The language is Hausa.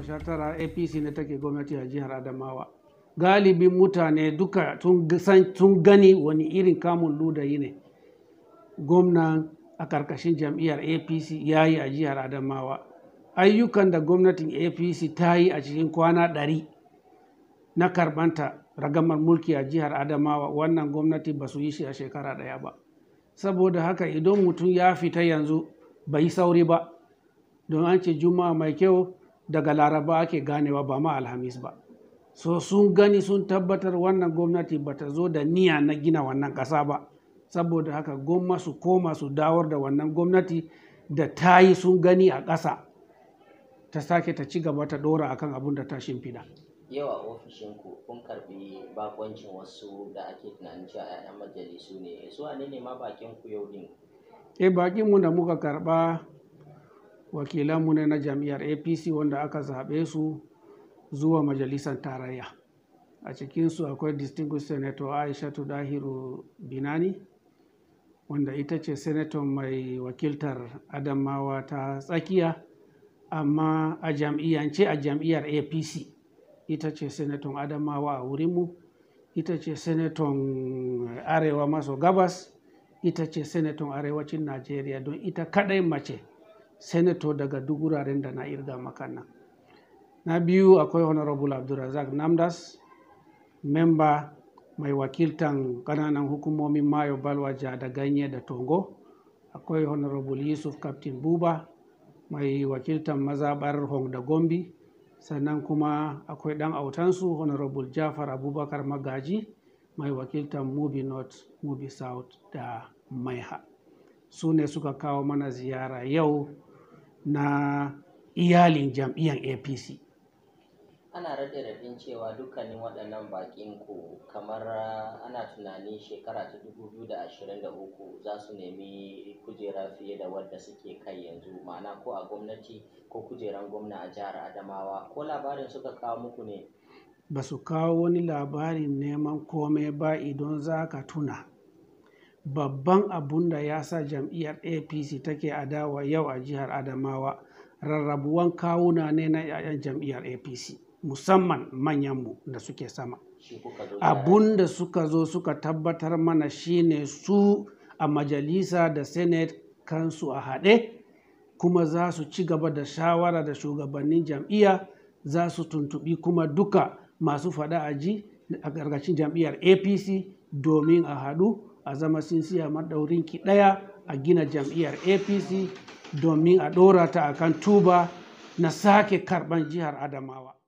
2019 APC ne take gwamnati a jihar Adamawa. Galibin mutane duka sun gani wani irin kamun ludayi ne gwamnan a karkashin jam'iyyar APC ya yi a jihar Adamawa. Ayyukan da gwamnatin APC ta yi a cikin kwana 100 na karbanta ragamar mulki a jihar Adamawa, wannan gwamnati ba su yi shi a shekara ɗaya ba. Saboda haka idan mutum ya fita yanzu bai yi sauri ba, don an ce Juma'a mai kyau daga Laraba ake ganewa, ba ma Alhamis ba. So sun gani, sun tabbatar wannan gwamnati ba ta zo da niyya na gina wannan ƙasa ba. Saboda haka gwamma su koma su dawar da wannan gwamnati da ta yi sun gani a ƙasa, ta sake ta ci gaba ta ɗora akan abun da ta shimfiɗa. Yau a ofishinku kun karbi bakoncin wasu da ake tunanin cewa 'ya'yan majalisu ne. Su wane ne ma bakin ku yau din? E, bakinmu da muka karɓa wakilanmu ne na jam'iyyar APC wanda aka zaɓe su zuwa majalisar tarayya. A cikinsu akwai Distinguished Senator Aishatu Dahiru Binani, wanda ita ce senator mai wakiltar Adamawa ta Tsakiya, amma a jam'iyyance a jam'iyyar APC ita ce senator Adamawa a wurinmu, ita ce senator Arewa maso Gabas, ita ce senator Arewacin Najeriya, don ita kadai mace senator daga duk wuraren da na irga maka nan. Na biyu akwai Honorable Abdulrazak Namdas, memba mai wakiltan ƙananan hukumomin Mayo Balwa, da Ganye da Tongo. Akwai Honorable Yusuf Captain Buba, mai wakiltan mazaɓar Hong da Gombe. Sannan kuma akwai ɗan autansu, Honorable Jafar Abubakar Magaji, mai wakiltan Mubi North, Mubi South da Maiha. Su ne suka kawo mana ziyara yau na iyalin jam'iyyar APC. Ana raɗe raɗin cewa dukkanin waɗannan bakin ku kamar ana tunani shekara ta 2023 za su nemi kujera fiye da wadda suke kai yanzu, ma'ana ko a gwamnati ko kujeran gwamna a jihar Adamawa. Ko labarin suka kawo muku ne? Ba su kawo wani labarin neman komai ba. Idan za ka tuna, babban abun da ya sa jam'iyyar APC take adawa yau a jihar Adamawa, rarrabuwan kawuna ne na 'ya'yan jam'iyyar APC, musamman manyanmu da suke sama. Shi kuka zo gyara? Abun da suka zo suka tabbatar mana shine su a majalisa da Senate kansu a haɗe, kuma za su ci gaba da shawara da shugabannin jam'iyya, za su tuntuɓi kuma duka masu faɗa a ji a ƙarƙashin jam'iyyar APC domin a haɗu a zama tsintsiya maɗaurinki ɗaya, a gina jam'iyyar APC domin a ɗora ta akan tuba na sake karɓan jihar Adamawa.